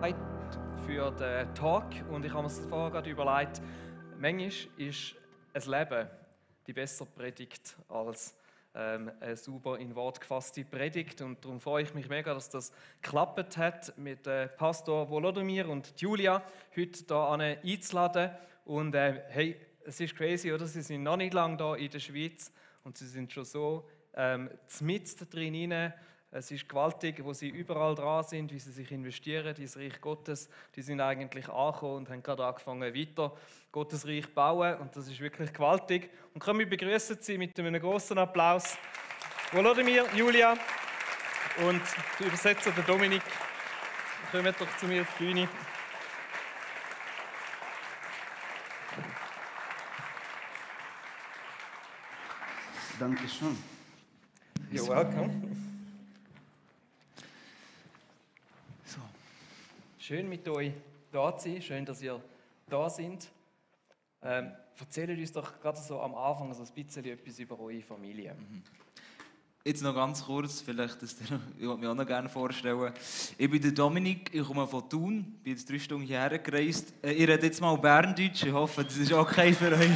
für den Talk und ich habe mir vorher gerade überlegt, manchmal ist ein Leben die bessere Predigt als eine sauber in Wort gefasste Predigt und darum freue ich mich mega, dass das geklappt hat mit Pastor Volodymyr und Julia heute hier einzuladen und hey, es ist crazy, oder? Sie sind noch nicht lange hier in der Schweiz und sie sind schon so mitten drin rein. Es ist gewaltig, wo sie überall dran sind, wie sie sich investieren, dieses Reich Gottes. Die sind eigentlich angekommen und haben gerade angefangen, weiter Gottes Reich zu bauen. Und das ist wirklich gewaltig. Und können wir begrüßen Sie mit einem großen Applaus. Volodymyr, Julia und der Übersetzer, der Dominik. Kommt doch zu mir auf die Bühne. Dankeschön. You're welcome. So. Schön mit euch da zu sein, schön, dass ihr da seid. Erzählt uns doch gerade so am Anfang so ein bisschen etwas über eure Familie. Jetzt noch ganz kurz, vielleicht, ich würde mich auch noch gerne vorstellen. Ich bin der Dominik, ich komme von Thun, bin jetzt 3 Stunden hierher gereist. Ich rede jetzt mal Berndeutsch, ich hoffe, das ist okay für euch.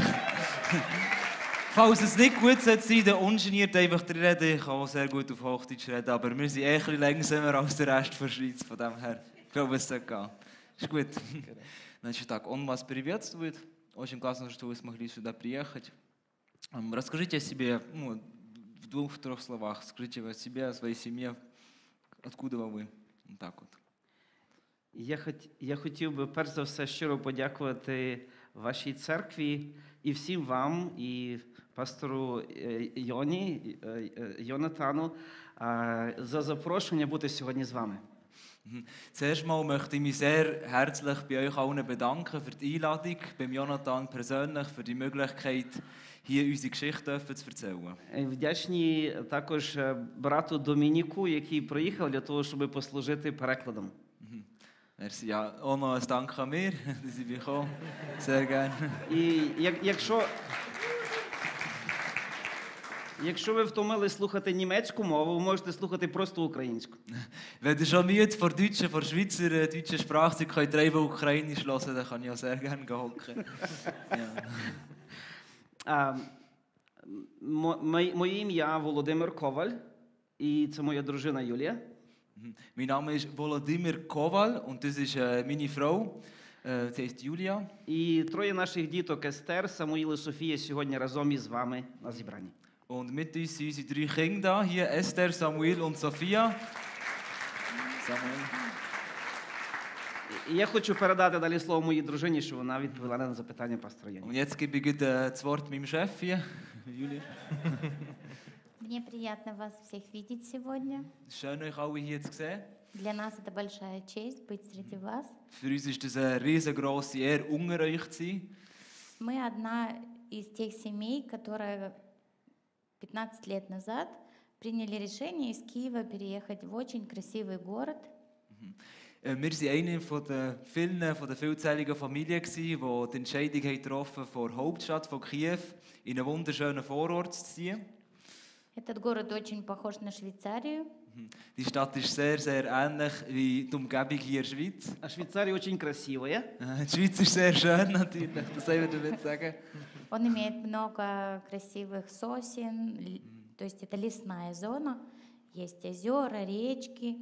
Falls es nicht gut sein sollte, dann ungeniert einfach reden. Ich kann auch sehr gut auf Hochdeutsch reden, aber wir sind ein bisschen langsamer als der Rest der Schweiz, von dem her. Ich glaube, es sollte gehen. Ist gut. Значит так, он вас приветствует. Очень классно, что вы смогли сюда приехать. Расскажите о себе, в 2-3 словах. Скажите о себе, о своей семье. Откуда вы? Вот так вот. Я хотів би перш за все щиро подякувати вашій церкві і всім вам, і пастору Jonatanu за запрошення бути сьогодні з вами. Zuerst mal möchte ich mich sehr herzlich bei euch allen bedanken für die Einladung, beim Jonathan persönlich, für die Möglichkeit, hier unsere Geschichte zu erzählen. Вдячні також брату Домініку, який приїхав для того, щоб послужити перекладом. Merci. Ja, auch noch ein Dank an mir, dass ich bekomme. Sehr gerne. І якщо ви втомились слухати німецьку мову, ви можете слухати просто українську. Wenn ihr schon müde vor Deutschen, vor Schweizer deutschen Sprache seid, könnt ihr einfach Ukrainisch hören, dann kann ich auch sehr gerne hocken. Моє ім'я Володимир Коваль, і це моя дружина Юлія. Mein Name ist Volodymyr Kowal und das ist meine Frau, sie heißt Julia. І 3 наших діток Естер, Самуїл і Софія сьогодні разом із вами на зібранні. Und mit uns sind unsere 3 Kinder da, hier Esther, Samuel und Sophia. Я хочу передати далі слово моїй дружині, щоб вона відповіла на запитання пастора Яні. Und jetzt gebe ich das Wort meinem Chef hier, Julia. Мне приятно вас всех видеть сегодня. Schön, euch alle hier zu sehen. Для нас это большая честь быть среди вас. Für uns ist es eine riesengroße Ehre, unter euch zu sein. Мы одна из тех семей, которые 15 лет назад приняли решение из Киева переехать в очень красивый город. Wir waren eine von den vielzähligen Familien, die die Entscheidung getroffen haben, von der Hauptstadt von Kiew in einen wunderschönen Vorort zu ziehen. Этот город очень похож на Швейцарию. Die Stadt ist sehr, sehr ähnlich wie die Umgebung hier in der Schweiz. А Швейцарія очень красивая. Die Schweiz ist sehr schön, natürlich, das soll ich damit sagen. Он имеет много красивых сосен, то есть это лесная зона, есть озера, речки.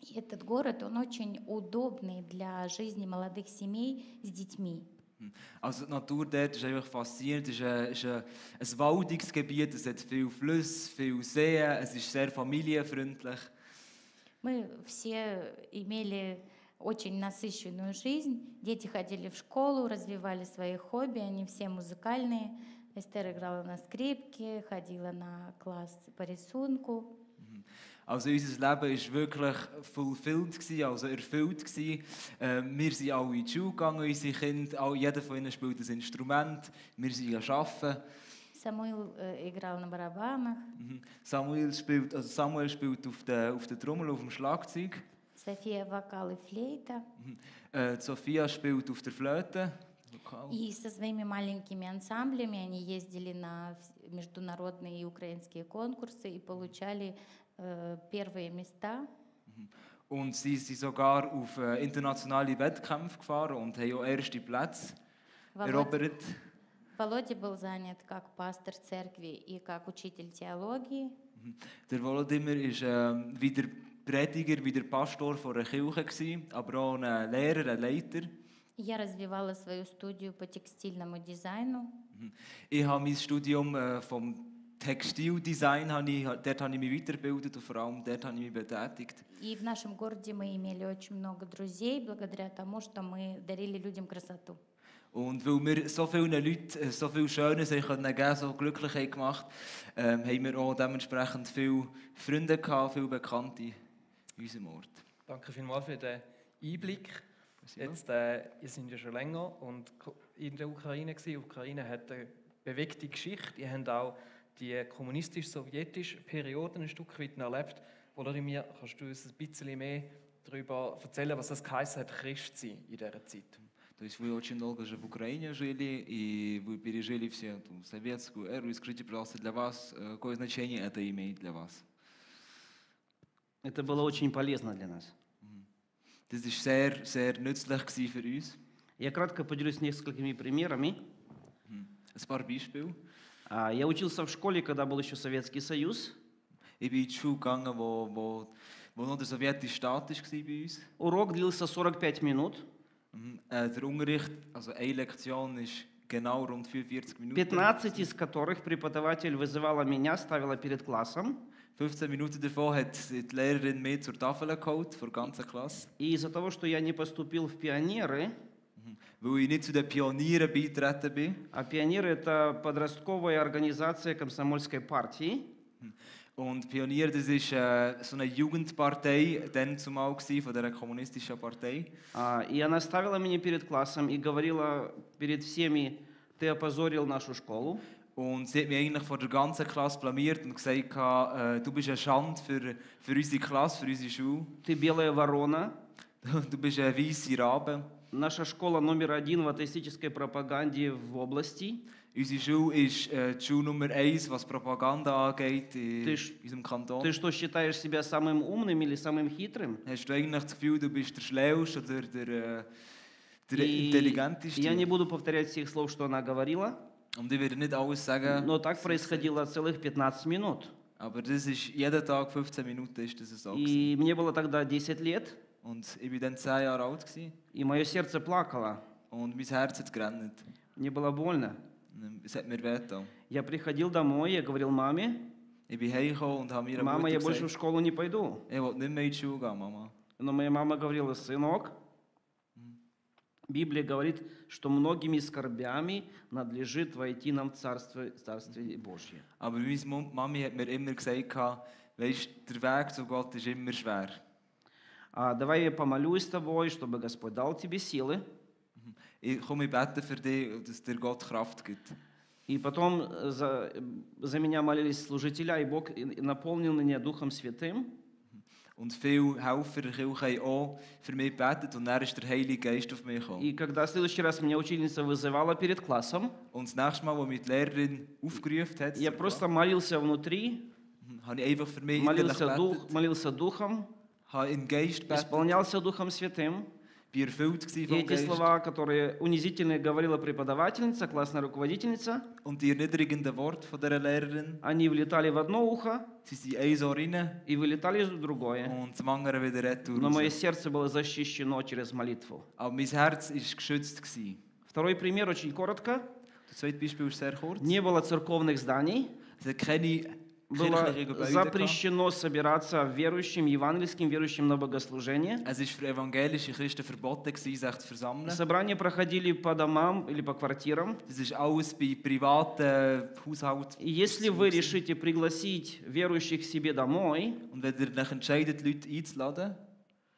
И этот город, он очень удобный для жизни молодых семей с детьми. Also die Natur dort ist einfach faszinierend. Es ist ein waldiges Gebiet, es hat viele Flüsse, viele Seen, es ist sehr familienfreundlich. Мы все имели очень насыщенную жизнь. Дети ходили в школу, развивали свои хобби, они все музыкальные. Эстер играла на скрипке, ходила на класс по рисунку. Also unser Leben war wirklich fulfilled, also erfüllt. Wir sind alle in die Schule gegangen, unsere Kinder, jeder von ihnen spielt ein Instrument, wir sind arbeiten. Самуил играл на барабанах. Samuel spielt auf der Trommel, auf dem Schlagzeug. София вокал и флейта. Sophia spielt auf der Flöte. И со своими маленькими ансамблями они ездили на международные и украинские конкурсы и получали первые места. Und sie sind sogar auf internationale Wettkämpfe gefahren und haben auch erste Plätze erobert. Володя был занят как пастор церкви и как учитель теологии. Der Volodymyr war wie der Prediger, wie der Pastor von einer Kirche gewesen, aber auch ein Lehrer, ein Leiter. Я развивала свою студию по текстильному дизайну. Ich habe mein Studium vom Textildesign, dort habe ich mich weitergebildet und vor allem dort habe ich mich betätigt. И в нашем городе мы имели очень много друзей благодаря тому, что мы дарили людям красоту. Und weil wir so vielen Leuten so viel Schönes geben können, so glücklich haben gemacht, haben wir auch dementsprechend viele Freunde gehabt, viele Bekannte in unserem Ort. Danke vielmals für den Einblick. Jetzt, ihr seid ja schon länger und in der Ukraine gewesen. Die Ukraine hat eine bewegte Geschichte. Ihr habt auch die kommunistisch-sowjetische Periode ein Stück weit erlebt. Volodymyr, kannst du uns ein bisschen mehr darüber erzählen, was das geheißen hat, Christ sein in dieser Zeit? То есть вы очень долго же в Украине жили, и вы пережили всю эту советскую эру. И скажите, пожалуйста, для вас, какое значение это имеет для вас? Это было очень полезно для нас. Das war sehr, sehr nützlich für uns. Я кратко поделюсь несколькими примерами. Ein paar Beispiele. Я учился в школе, когда был еще Советский Союз. Ich bin in die Schule gegangen, wo noch der sowjetische Staat war bei uns. Урок длился 45 минут. Der Unterricht, also eine Lektion, ist genau rund 45 Minuten. 15 из которых преподаватель вызывала меня, ставила перед классом. 15 Minuten davon hat die Lehrerin mich zur Tafel geholt, vor der ganzen Klasse. И из-за того, что я не поступил в пионеры, Weil ich nicht zu den Pionieren beitreten bin. а пионеры — это подростковая организация комсомольской партии, Und Pionier, das ist so eine Jugendpartei, dann zumal gsi von der kommunistischen Partei. и она ставила меня перед классом и говорила перед всеми: «Ты опозорил нашу школу». Und sie hat mich eigentlich vor der ganzen Klasse blamiert und gesagt, du bist eine Schande für unsere Klasse, für unsere Schule. «Ты белая ворона». Du bist ein weißer Rabe. Наша школа номер 1 в атеистической пропаганде в области. Unsere Schule ist die Schule Nummer 1, was Propaganda angeht in unserem Kanton. Ты что, считаешь себя самым умным или самым хитрым? Hast du eigentlich das Gefühl, du bist der Schlauste oder der Intelligenteste? Я не буду повторять всех слов, что она говорила, Und ich werde nicht alles sagen. но так происходило целых 15 минут. Aber das ist jeden Tag 15 Minuten ist das so. И мне было тогда 10 лет, Und ich war dann 10 Jahre alt gewesen, и мое сердце плакало. und mein Herz hat gerannt. Мне было больно. Es hat mir wehgetan. Я приходил домой, я говорил маме: Ich bin heimgekommen und habe mir «Мама, я Mutter больше в gesagt, школу не пойду». ich will nicht mehr in die Schule gehen, Mama. Но моя мама говорила: «Сынок, Библия говорит, что многими скорбями надлежит войти нам в Царствие Божье». Aber meine Mami hat mir immer gesagt, weißt, der Weg zu Gott ist immer schwer. Давай я помолюсь с тобой, чтобы Господь дал тебе силы. Ich komme beten für dich, dass dir Gott Kraft gibt. И потом за меня молились служителя, и Бог наполнил меня Духом Святым. Und viele Helfer der Kirche haben auch für mich gebetet und dann ist der Heilige Geist auf mich gekommen. И когда в следующий раз меня учительница вызывала перед классом, Und das nächste Mal, als mich die Lehrerin aufgerufen hat, я просто молился внутри, habe ich einfach für mich innerlich gebetet, молился Духом, habe in Geist gebetet, исполнялся Духом Святым. bin erfüllt И vom эти Geist. слова, которые унизительно говорила преподавательница, классная руководительница, Und die erniedrigenden Worte von dieser Lehrerin, они влетали в одно ухо sie sind ein Ohr rein и вылетали в другое. und zum anderen wieder retour Но мое raus. сердце было защищено через молитву. Aber mein Herz war geschützt. Второй пример очень коротко. Das zweite Beispiel ist sehr kurz. Не было церковных зданий. Es hat keine Было kirchlichen Gebäude gehabt. запрещено собираться верующим, евангельским верующим на богослужение. Es war für evangelische Christen verboten, sich zu versammeln. Собрания проходили по домам или по квартирам. Das ist alles bei privaten Haushalten. И если вы решите пригласить верующих к себе домой, Und wenn ihr euch entscheidet, Leute einzuladen,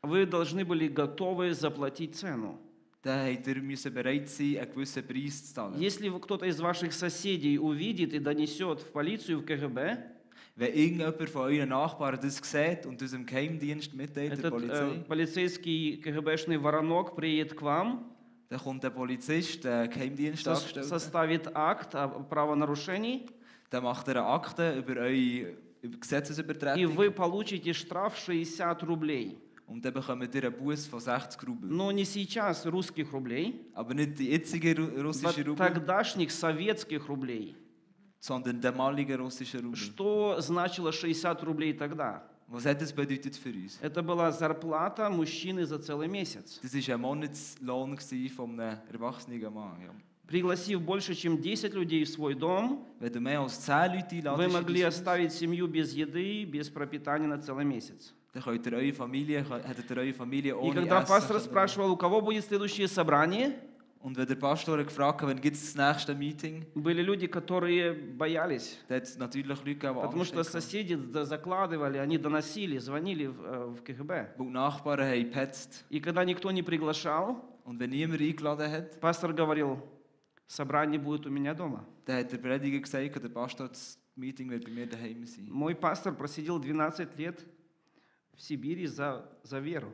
вы должны были готовы заплатить цену. dann müsst ihr bereit sein, einen gewissen Preis zu zahlen. Если кто-то из ваших соседей увидит и донесет в полицию, в КГБ, Wenn irgendjemand von euren Nachbarn das sieht und unserem Geheimdienst mitteilt, der Polizei, полицейский КГБшный воронок приедет к вам, dann kommt der Polizist, der Geheimdienstangestellte, составит акт о правонарушении, dann macht er eine Akte über eure и Gesetzesübertretung вы получите штраф 60 рублей. Und dann bekommt ihr einen Buß von 60 Rubel. Но не сейчас русских рублей, Aber nicht die jetzige russische Rubel, тогдашних советских рублей. sondern der damalige russische Rubel. Что значило 60 рублей тогда? Was hat das bedeutet für uns? Это была зарплата мужчины за целый месяц. Das war ein Monatslohn von einem erwachsenen Mann. Ja. Пригласив больше, чем 10 людей в свой дом, Wenn du mehr als 10 Leute вы могли einladest, оставить семью без еды, без пропитания на целый месяц. dann könnt ihr eure Familie, hättet ihr eure Familie И ohne когда пастор Essen. спрашивал, у кого будет следующее собрание, Und wenn der Pastor gefragt hat, wann gibt es das nächste Meeting, были люди, которые боялись. dann hat es natürlich Leute gegeben, die Потому что Angst hatten. соседи закладывали, они доносили, звонили в КГБ. Weil die Nachbarn haben gepetzt. И когда никто не приглашал, Und wenn niemand eingeladen hat, пастор говорил, собрание будет у меня дома. dann hat der Prediger gesagt, der Pastor, das Meeting wird bei mir daheim sein. Мой пастор просидел 12 лет в Сибири за веру.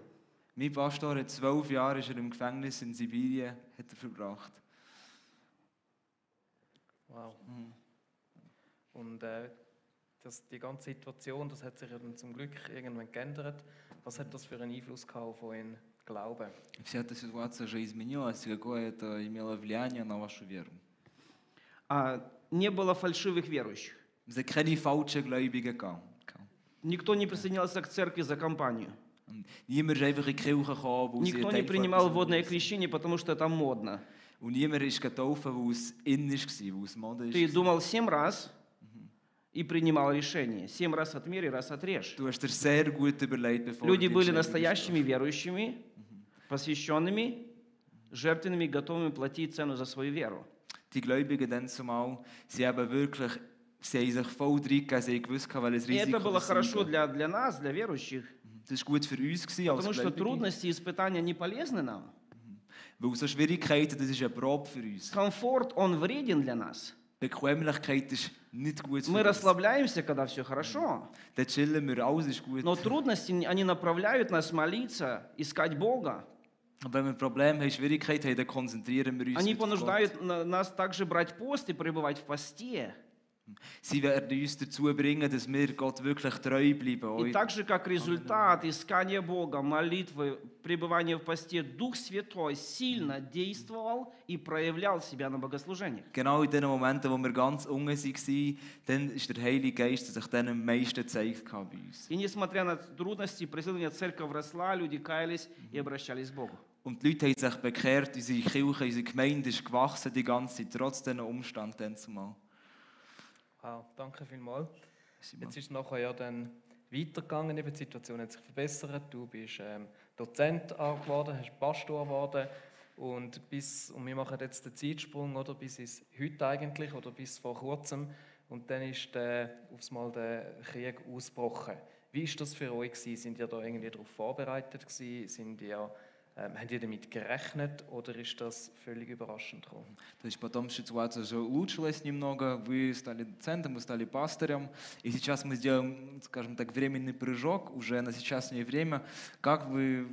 Mein Pastor hat 12 Jahre ist er im Gefängnis in Sibirien hat er verbracht. Wow. Und die ganze Situation, das hat sich ja dann zum Glück irgendwann geändert. Was hat das für einen Einfluss gehabt auf euren Glauben? Вся эта ситуация же изменилась, и какое это имело влияние на вашу веру. Не было фальшивых верующих. Es hat keine falschen Gläubigen gegeben. Никто не присоединялся к церкви за компанию. Und niemand ist einfach in die Kirche gekommen, weil Никто не принимал водное крещение, потому что это модно. Und niemand ist getauft, weil es in war, weil es Mode Ты ist. думал 7 раз и принимал решение. 7 раз отмери, раз отрежь. Du hast dir sehr gut überlegt, bevor Люди du die были Entscheidung настоящими triffst. верующими, посвященными, жертвенными, готовыми платить цену за свою веру. Die Gläubigen dann zumal, sie haben sich voll reingegeben, sie haben gewusst, welches И это Risiko было sie хорошо eingehen. для нас, для верующих, Das war gut für uns als потому что Gläubige, трудности и испытания не полезны нам. weil so Schwierigkeiten, das ist eine Probe für uns. Комфорт, он вреден для нас. Bequemlichkeit ist nicht gut für Мы uns. расслабляемся, когда все хорошо. Dann chillen wir, alles ist gut. Но трудности, они направляют нас молиться, искать Бога. Aber wenn wir Probleme haben, Schwierigkeiten haben, dann konzentrieren wir uns Они auf Gott. понуждают нас также брать пост и пребывать в посте. Sie werden uns dazu bringen, dass wir Gott wirklich treu bleiben. И так же, как результат искания Бога, молитвы, пребывания в посте, Дух Святой сильно действовал и проявлял себя на богослужениях. Genau in den Momenten, wo wir ganz unten waren, dann ist der Heilige Geist, der sich dann am meisten gezeigt hat bei uns. И несмотря на трудности, преследования, церковь росла, люди каялись и обращались к Богу. Und die Leute haben sich bekehrt, unsere Kirche, unsere Gemeinde ist gewachsen die ganze Zeit, trotz diesen Umständen dann zumal. Wow, danke vielmals. Jetzt ist es nachher ja dann weitergegangen, eben die Situation hat sich verbessert. Du bist Dozent geworden, hast Pastor geworden und wir machen jetzt den Zeitsprung, oder, bis ins heute eigentlich, oder bis vor kurzem. Und dann ist aufs Mal der Krieg ausgebrochen. Wie war das für euch gewesen? Sind ihr da irgendwie darauf vorbereitet gewesen? Habt ihr damit gerechnet oder ist das völlig überraschend gekommen? То есть потом ситуация же улучшилась немного, вы стали доцентом, вы стали пастырем, и сейчас мы сделаем, скажем так, временный прыжок уже на сейчасшнее время. Как вы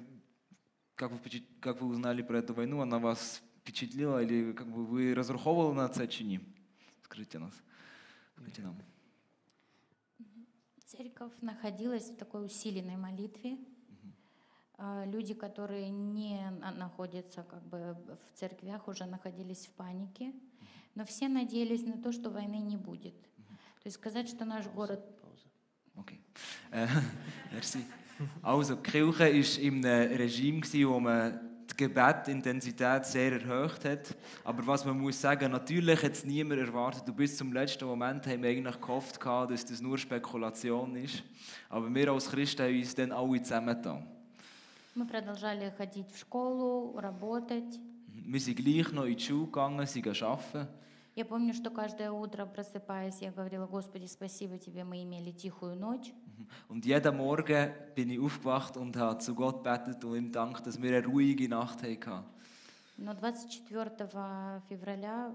узнали про эту войну, она вас впечатлила, или как бы вы розраховували на це чи ні? Скажите нам. Церковь находилась в такой усиленной молитве. Люди, которые не находятся как бы в церквях, уже находились в панике. Но все надеялись на то, что войны не будет. То есть сказать, что наш город... Okay. Merci. Also, die Kirche war in einem Regime, wo man die Gebetintensität sehr erhöht hat. Aber was man muss sagen, natürlich hat es niemand erwartet. Und bis zum letzten Moment haben wir eigentlich gehofft, dass das nur Spekulation ist. Aber wir als Christen haben uns dann alle zusammengetan. Мы продолжали ходить в школу, работать. Wir sind gleich noch in die Schule gegangen, sind arbeiten. Я помню, что каждое утро, просыпаясь, я говорила: Господи, спасибо Тебе, мы имели тихую ночь. Und jeden Morgen bin ich aufgewacht und habe zu Gott gebetet und ihm gedankt, dass wir eine ruhige Nacht hatten. Но 24 февраля,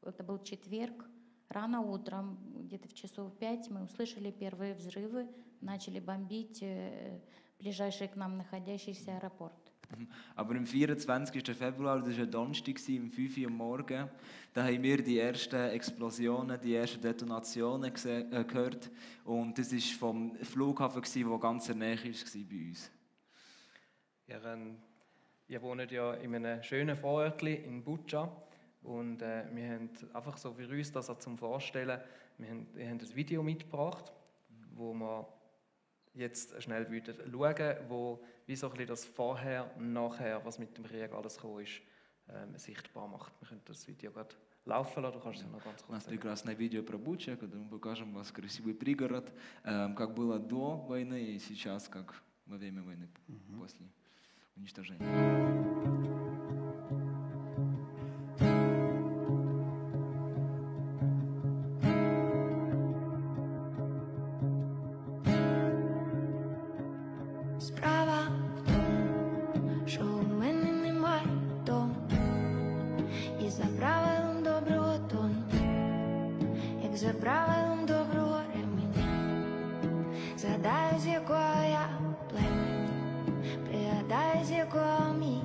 это был четверг, рано утром, где-то в часов 5, мы услышали первые взрывы, начали бомбить ближайший к нам находящийся аэропорт. Aber am 24. Februar, das war ein Donnerstag, um 5 Uhr morgens, da haben wir die ersten Explosionen, die ersten Detonationen gehört. Und das war vom Flughafen, der ganz in der Nähe war bei uns. Ihr wohnt ja in einem schönen Vorörtli in Butscha und wir haben einfach so für uns das auch zum Vorstellen, wir haben ein Video mitgebracht, wo wir jetzt schnell schauen würden, wo wie so ein bisschen das Vorher und Nachher, was mit dem Krieg alles gekommen ist, sichtbar macht. Wir können das Video gerade laufen lassen, du kannst es noch ganz У нас kurz sagen. прекрасное видео про Буча, когда мы покажем вас красивый пригород, как было до войны и сейчас, как во время войны, после уничтожения. Справа в тому, що у мене немає дому, і за правилом доброго тону, як за правилом доброго ременя, згадаю, з якого я племені, пригадаю, з якого мій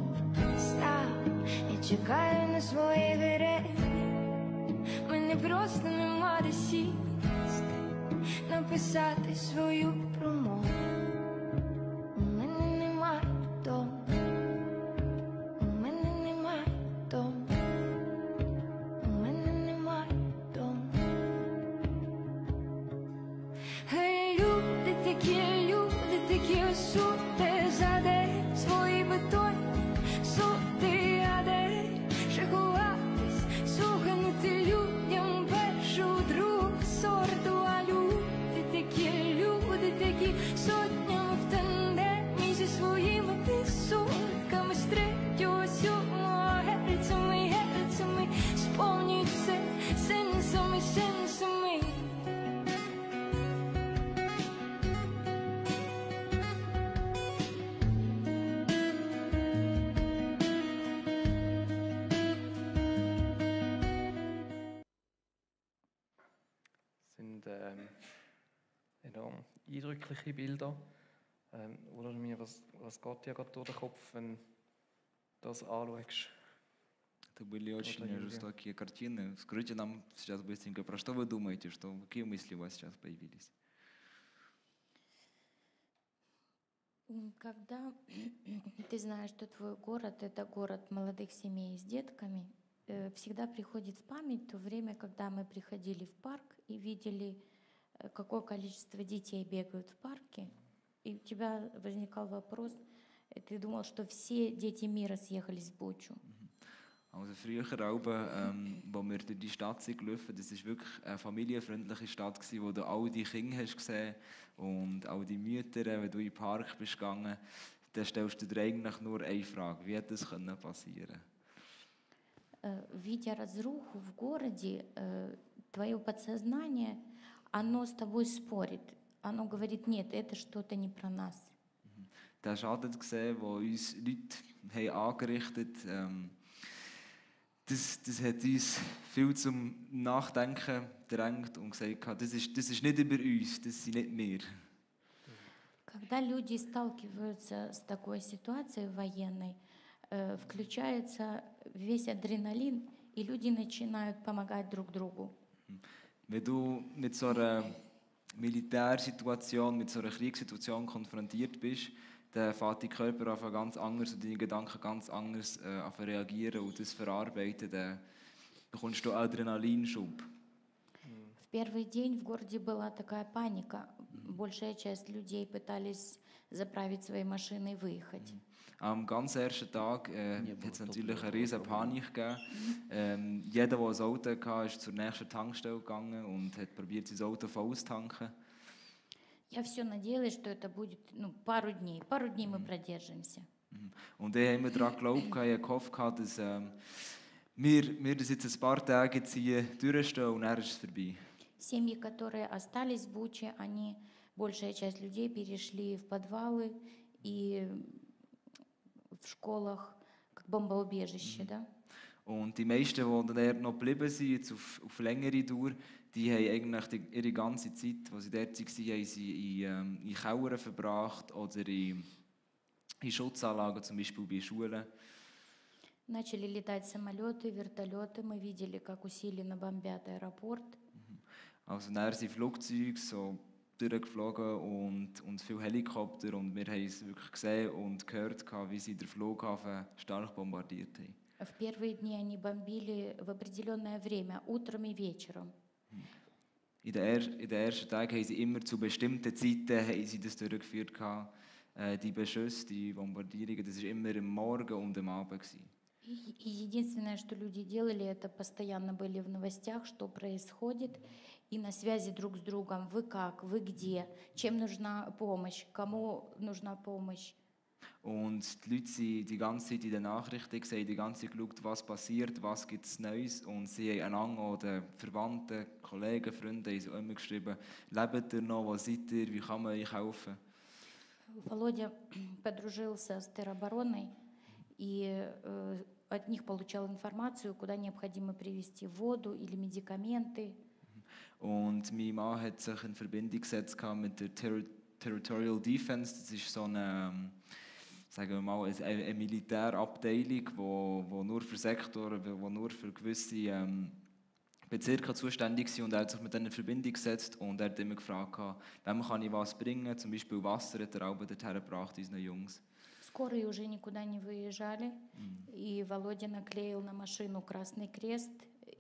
став, я чекаю на свої героїв, мене просто нема де сісти, написати свою промову. У мене немає дому, у мене немає дому, у мене немає дому. Гей, люди такі осуди, за день свої бетонні суди, а де ще ховатись, слухати людям першу, другу сорту, а люди такі сотнями в тандемі зі своїми відсотками з третього, сьомого герцями сповнюють все сенсами. Das sind enorm eindrückliche Bilder. Oder mir, was geht dir gerade durch den Kopf, wenn du das anschaust? Это были очень жестокие картины. Скажите нам сейчас быстренько, про что вы думаете, какие мысли у вас сейчас появились? Когда ты знаешь, что твой город — это город молодых семей с детками, всегда приходит в память то время, когда мы приходили в парк и видели, какое количество детей бегают в парке, и у тебя возникал вопрос, ты думал, что все дети мира съехались в Бучу. Also früher, wo wir durch die Stadt sind gelaufen, das war wirklich eine familienfreundliche Stadt, wo du all die Kinder hast gesehen und all die Mütter, wenn du in den Park bist gegangen, dann stellst du dir eigentlich nur eine Frage: Wie hätte das passieren? Видя разруху в городе, твое подсознание, оно с тобой спорит. Оно говорит, нет, это что-то не про нас. Den Schaden gesehen, den uns Leute haben angerichtet haben, das hat uns viel zum Nachdenken gedrängt und gesagt, das ist nicht über uns, das sind nicht wir. Когда люди сталкиваются с такой ситуацией военной, включается весь адреналин, и люди начинают помогать друг другу. Wenn du mit so einer Militärsituation, mit so einer Kriegssituation konfrontiert bist, dann fängt dein Körper an ganz anders und deine Gedanken ganz anders an reagieren und das verarbeiten, dann bekommst du Adrenalinschub. В первый день в городе была такая паника. Большая часть людей пытались заправить свои машины и выехать. Am ganz ersten Tag hat es natürlich eine riesige Panik gegeben. Jeder, der ein Auto hatte, ist zur nächsten Tankstelle gegangen und hat probiert, sein Auto voll zu tanken. Я все надеялась, что это будет пару дней. Пару дней мы продержимся. Und ich habe daran geglaubt, ich habe gehofft, dass wir das jetzt ein paar Tage hier durchstehen und dann ist es vorbei. Семьи, которые остались в Буче, большая часть людей перешли в подвалы и в школах как бомбоубежище, да? Und die meisten, die dort noch geblieben sind, jetzt auf längere Dauer, die haben eigentlich ihre ganze Zeit, die sie dort waren, haben sie in Kellern verbracht oder in Schutzanlagen, zum Beispiel bei Schulen. Начали летать самолеты, вертолеты. Мы видели, как усиленно бомбят аэропорт. Also dann sind Flugzeuge, so durchgeflogen und viele Helikopter und wir haben es wirklich gesehen und gehört, wie sie den Flughafen stark bombardiert haben. В первые дни они бомбили в определенное время, утром и вечером. In den ersten Tagen haben sie immer zu bestimmten Zeiten haben sie das durchgeführt. Die Beschüsse, die Bombardierungen, das war immer am Morgen und am Abend. И единственное, что люди делали, это постоянно были в новостях, что происходит, и на связи друг с другом. Вы как, вы где, чем нужна помощь, кому нужна помощь. Und die Leute sind die ganze Zeit in den Nachrichten, sie haben die ganze Zeit geschaut, was passiert, was gibt es Neues. Und sie haben einander oder Verwandten, Kollegen, Freunde haben sie auch immer geschrieben, lebt ihr noch, wo seid ihr, wie kann man euch helfen? Володя подружился с теробороной и от них получал информацию, куда необходимо привезти воду или медикаменты. Und mein Mann hat sich in Verbindung gesetzt mit der Territorial Defense. Das ist so eine, sagen wir mal, eine Militärabteilung, die nur für Sektoren, die nur für gewisse Bezirke zuständig sind. Und er hat sich mit denen in Verbindung gesetzt und er hat immer gefragt, wem kann ich was bringen, zum Beispiel Wasser hat er auch dorthin gebracht, unseren Jungs. Скорые уже никуда не выезжали, и Володя наклеил на машину Красный Крест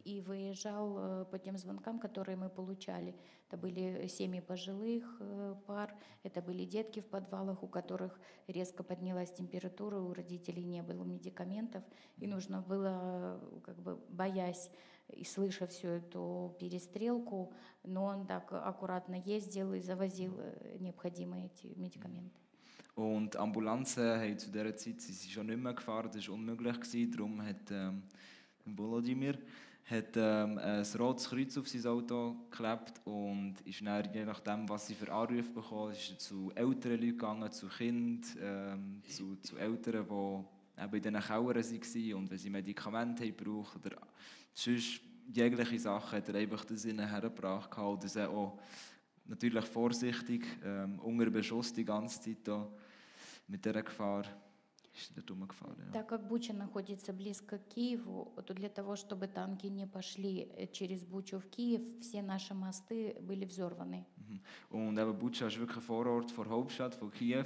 и выезжал по тем звонкам, которые мы получали. Это были семьи пожилых пар, это были детки в подвалах, у которых резко поднялась температура, у родителей не было медикаментов, и нужно было, как бы боясь и слыша всю эту перестрелку, но он так аккуратно ездил и завозил необходимые эти медикаменты. Und Ambulanzen haben zu dieser Zeit sie sind schon nicht mehr gefahren, das war unmöglich. Darum hat Volodymyr ein rotes Kreuz auf sein Auto geklebt und ist dann, je nachdem, was sie für Anrufe bekommen, ist zu älteren Leuten gegangen, zu Kindern, zu Eltern, die eben in diesen Kellern waren und wenn sie Medikamente haben gebraucht oder sonst jegliche Sachen, hat er einfach das ihnen hergebracht und das auch natürlich vorsichtig, unter Beschuss die ganze Zeit auch, mit dieser Gefahr ist er dort rumgefahren. Ja. Так как Буча находится близко к Киеву, то для того, чтобы танки не пошли через Бучу в Киев, все наши мосты были взорваны. Und eben Bucha ist wirklich ein Vorort der Hauptstadt von Kiew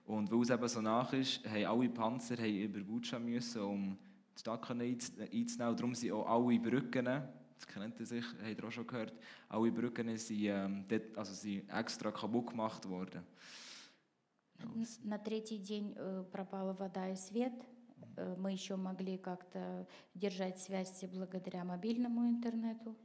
und weil es eben so nach ist, haben alle Panzer über Bucha müssen, um die Stadt einzunehmen. Darum sind auch alle Brücken, das kennt ihr sicher, habt ihr auch schon gehört, alle Brücken sind extra kaputt gemacht worden. На третий день пропала вода и свет. Мы еще могли как-то держать связь благодаря мобильному интернету.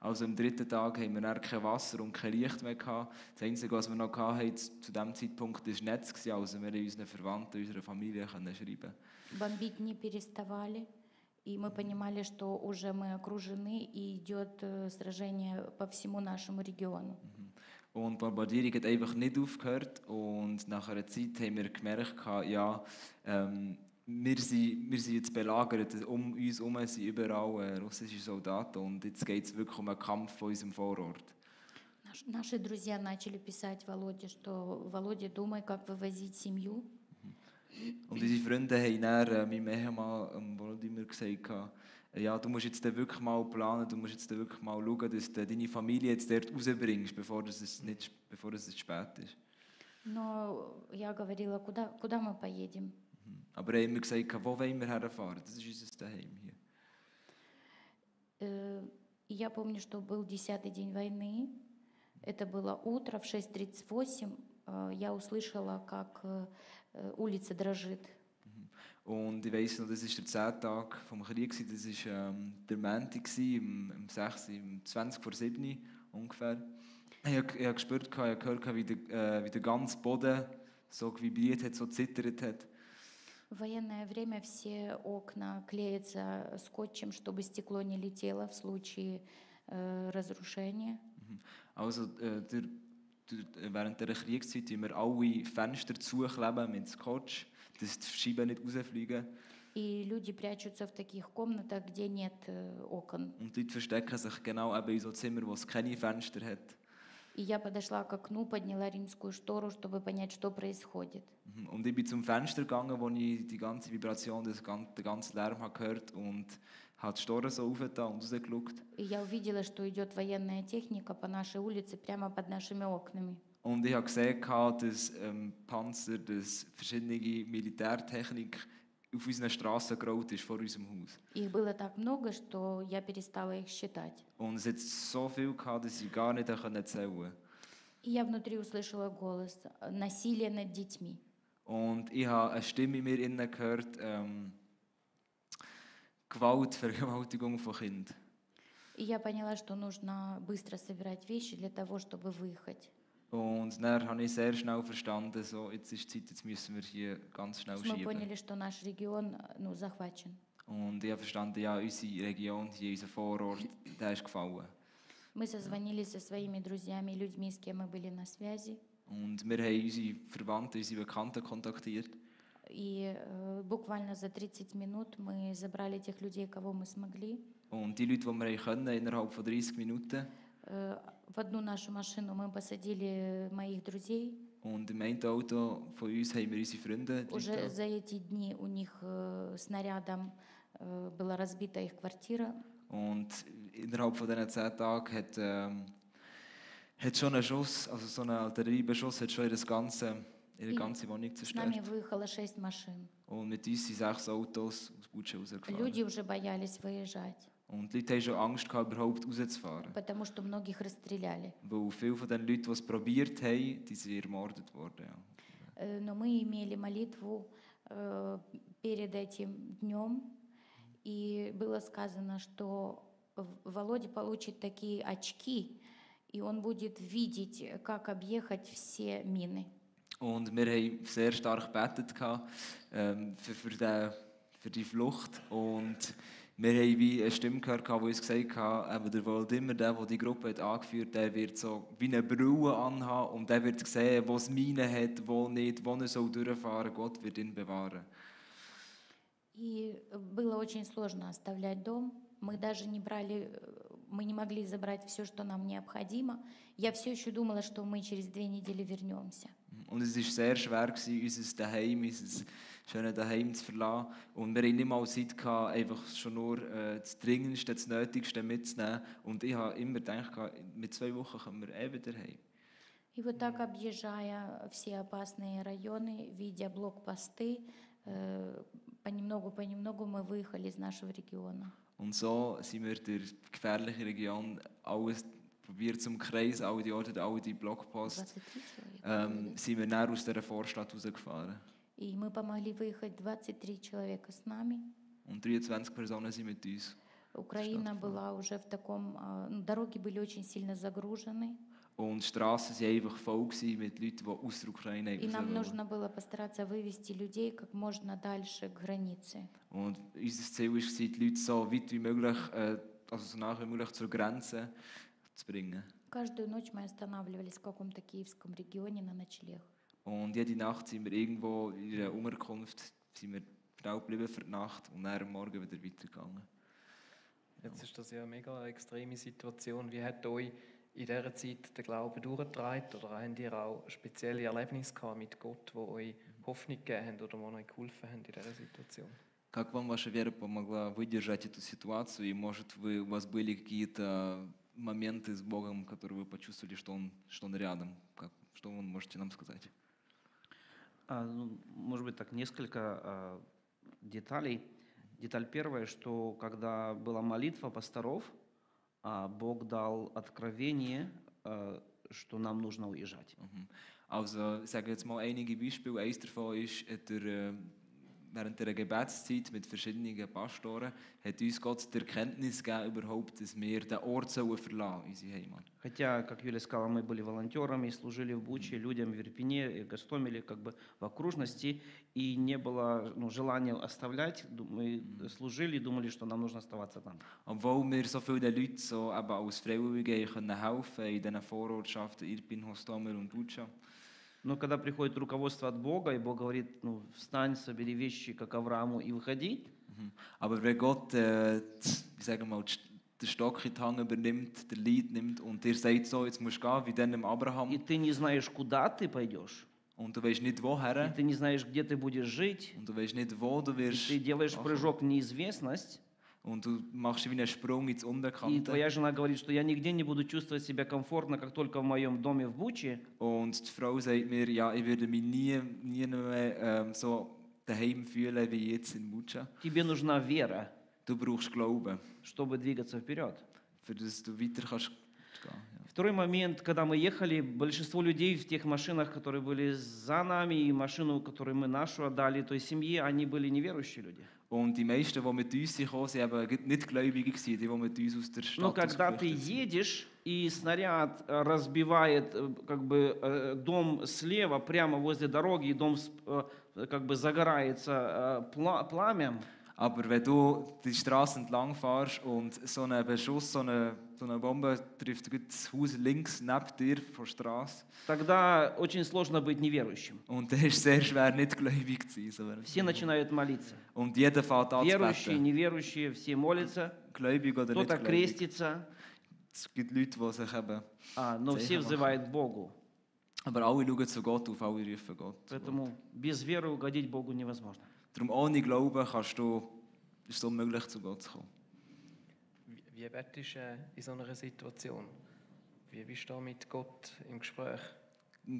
Also am dritten Tag haben wir dann kein Wasser und kein Licht mehr gehabt. Das Einzige, was wir noch hatten zu diesem Zeitpunkt, war das Netz. Also wir konnten unseren Verwandten, unserer Familie schreiben. Бомбить не переставали. И мы понимали, что уже мы окружены и идет сражение по всему нашему региону. Und die Bombardierung hat einfach nicht aufgehört und nach einer Zeit haben wir gemerkt, ja, wir sind jetzt belagert, um uns herum sind überall russische Soldaten und jetzt geht es wirklich um einen Kampf von unserem Vorort. Наши друзья начали писать Володе, что «Володя, думай, как вывозить семью». Und unsere Freunde haben dann meinem Ehemann Volodymyr gesagt, ja, du musst jetzt wirklich mal planen, du musst jetzt wirklich mal schauen, dass du deine Familie jetzt dort rausbringst, bevor es zu spät ist. Но я говорила, куда мы поедем? Aber er hat immer gesagt, wo wollen wir herfahren? Das ist unser Daheim hier. Я помню, что был 10-й день войны. Это было утро, в 6:38 я услышала, как улица дрожит. Und ich weiss noch, das war der 10. Tag des Krieges, das war der Montag, um 20 vor 7 ungefähr. Ich habe gespürt, ich habe gehört, wie der ganze Boden so vibriert hat, so zittert hat. В военное время все окна клеятся скотчем, чтобы стекло не летело в случае разрушения. Also während der Kriegszeit tun wir alle Fenster zukleben mit Scotch, dass die Scheiben nicht rausfliegen. И люди прячутся в таких комнатах, где нет окон. Und die Leute verstecken sich genau eben in so Zimmern, wo es keine Fenster hat. И я подошла к окну, подняла римскую штору, чтобы понять, что происходит. Und ich bin zum Fenster gegangen, wo ich die ganze Vibration, den ganzen Lärm habe gehört und habe die Storen so aufgetan und rausgeschaut. И я увидела, что идет военная техника по нашей улице, прямо под нашими окнами. Und ich habe gesehen, dass Panzer, dass verschiedene Militärtechnik auf unseren Straßen gerollt ist vor unserem Haus. Их было так много, что я перестала их считать. Und es hat so viel gehabt, dass ich gar nicht zählen konnte. И я внутри услышала голос «Насилие над детьми». Und ich habe eine Stimme in mir innen gehört, Gewalt, Vergewaltigung von Kindern. И я поняла, что нужно быстро собирать вещи для того, чтобы выехать. Und dann habe ich sehr schnell verstanden, so, jetzt ist die Zeit, jetzt müssen wir hier ganz schnell Мы schieben. поняли, что наш регион захвачен. Und ich habe verstanden, ja, unsere Region, hier, unser Vorort, der ist gefallen. Мы созвонились со своими друзьями и людьми, с кем мы были на связи. Und wir haben unsere Verwandten, unsere Bekannten kontaktiert. И буквально за 30 минут мы забрали тех людей, кого мы смогли. Und die Leute, die wir können, innerhalb von 30 Minuten. В одну нашу машину мы посадили моих друзей. Und im einen Auto von uns haben wir unsere Freunde. Уже за эти дни у них снарядом была разбита их квартира. Und innerhalb von diesen 10 Tagen hat schon ein Schuss, also so ein Artilleriebeschuss, hat schon ihre ganze Wohnung С нами zerstört. выехало 6 машин. Und mit uns sind 6 Autos aus Butscha rausgefahren. Люди уже боялись выезжать, Und die Leute haben schon Angst gehabt, überhaupt rauszufahren. потому что многих расстреляли. Weil viele von den Leuten, die es probiert haben, die sind ermordet worden. Ja. Но мы имели молитву перед этим днем, и было сказано, что Володя получит такие очки, и он будет видеть, как объехать все мины. Und wir haben sehr stark gebetet für die Flucht. Und wir haben wie eine Stimme gehört, die uns gesagt hat, der Waldimar, der die Gruppe hat angeführt hat, der wird so wie eine Brille anhaben und der wird sehen, wo es Minen hat, wo nicht, wo er soll durchfahren soll. Gott wird ihn bewahren. И было очень сложно оставлять дом. Мы даже не брали, мы не могли забрать все, что нам необходимо. Я все еще думала, что мы через 2 недели вернемся. Und es war sehr schwer, unser Daheim, unser schönes Daheim zu verlassen. Und wir hatten nicht mal Zeit, einfach schon nur das Dringendste, das Nötigste mitzunehmen. Und ich habe immer gedacht, mit 2 Wochen kommen wir wieder heim. И вот так, объезжая все опасные районы, видя блокпосты, понемногу мы выехали из нашего региона. Und so sind wir durch die gefährliche Region alles probiert zum Kreis, alle die Orte, alle die Blockposts, 23 человека. sind wir dann aus dieser Vorstadt rausgefahren. И мы помогли выехать 23 человека с нами. Und 23 Personen sind mit uns. Украина была уже в таком... Дороги были очень сильно загружены. Und die Straßen waren einfach voll mit Leuten, die aus der Ukraine И нам raus нужно было постараться вывести людей как можно дальше к границе. Und unser Ziel war, die Leute so weit wie möglich, also so nah wie möglich zur Grenze zu bringen. Каждую ночь мы останавливались в каком-то киевском регионе на ночлег. Und jede Nacht sind wir irgendwo in einer Unterkunft, sind wir schnell geblieben für die Nacht und dann am Morgen wieder weitergegangen. Jetzt ist das ja eine mega extreme Situation. Wie hat euch in dieser Zeit der Glaube durchgetragen? Oder habt ihr auch spezielle Erlebnisse gehabt mit Gott, die euch Hoffnung gegeben haben oder die euch geholfen haben in dieser Situation? Как вам ваша вера помогла выдержать эту ситуацию? И, может, у вас были какие-то моменты с Богом, которые вы почувствовали, что Он рядом? Что вы можете нам сказать? Может быть, так несколько деталей. Деталь первая, что когда была молитва пасторов, Бог dal откровение, что нам нужно уезжать. Also, ich sage jetzt mal einige Beispiele. Eines davon ist, während der Gebetszeit mit verschiedenen Pastoren hat uns Gott die Erkenntnis gegeben, überhaupt, dass wir den Ort verlassen sollen, unsere Heimat. Хотя, как Юля сказала, мы были волонтерами, служили в Буче людям в Ирпене, и Гостомеле, как бы в окружности, и не было желания оставлять. Мы служили и думали, что нам нужно оставаться там. Obwohl wir so vielen Leuten so eben als Freiwillige helfen können in diesen Vorortschaften Irpin, Hostomel und Butscha. Но когда приходит руководство от Бога, и Бог говорит, встань, собери вещи, как Аврааму, и выходи. Aber wenn Gott, wie sagen wir mal, den Stock in die Hand übernimmt, den Lead nimmt und dir sagt so, jetzt musst du gehen, wie dann dem Abraham. и ты не знаешь, куда ты пойдешь, Und du weißt nicht, и woher. ты не знаешь, где ты будешь жить, Und du weißt nicht, wo du и wirst. ты делаешь ankommen. прыжок в неизвестность, Und du machst wie einen Sprung ins и Unbekannte. твоя жена говорит, что я нигде не буду чувствовать себя комфортно, как только в моем доме в Буче, Und die Frau sagt mir, ja, ich würde mich nie mehr so daheim fühlen wie jetzt in Bucha. тебе нужна вера, Du brauchst Glauben, чтобы двигаться вперед. für das du weiter kannst gehen. Ja. Второй момент, когда мы ехали, большинство людей в тех машинах, которые были за nami, и машину, которую мы нашу отдали той семье, они были неверующие люди. Und die meisten, die mit uns gekommen sind, eben nicht Gläubige gewesen, die mit uns aus der Но Stadt когда ты ausgeflüchtet sind. едешь, и снаряд разбивает как бы дом слева, прямо возле дороги, и дом как бы загорается пламям, Aber wenn du die Straße entlang fährst und so ein Beschuss, so eine Bombe trifft das Haus links neben dir von der Straße, тогда очень сложно быть неверующим. und dann ist es sehr schwer, nicht gläubig zu sein. So während Все начинают молиться. und jeder fängt an zu Верующие, beten. неверующие, все молятся. Gläubig oder nicht Кто-то gläubig. крестится, Es gibt Leute, die sich eben... но все взывают к Богу. Aber alle schauen zu Gott auf, alle rufen Gott. Поэтому без веры угодить Богу невозможно. Darum ohne Glauben ist es unmöglich, zu Gott zu kommen. Wie betest du in so einer Situation? Wie bist du da mit Gott im Gespräch?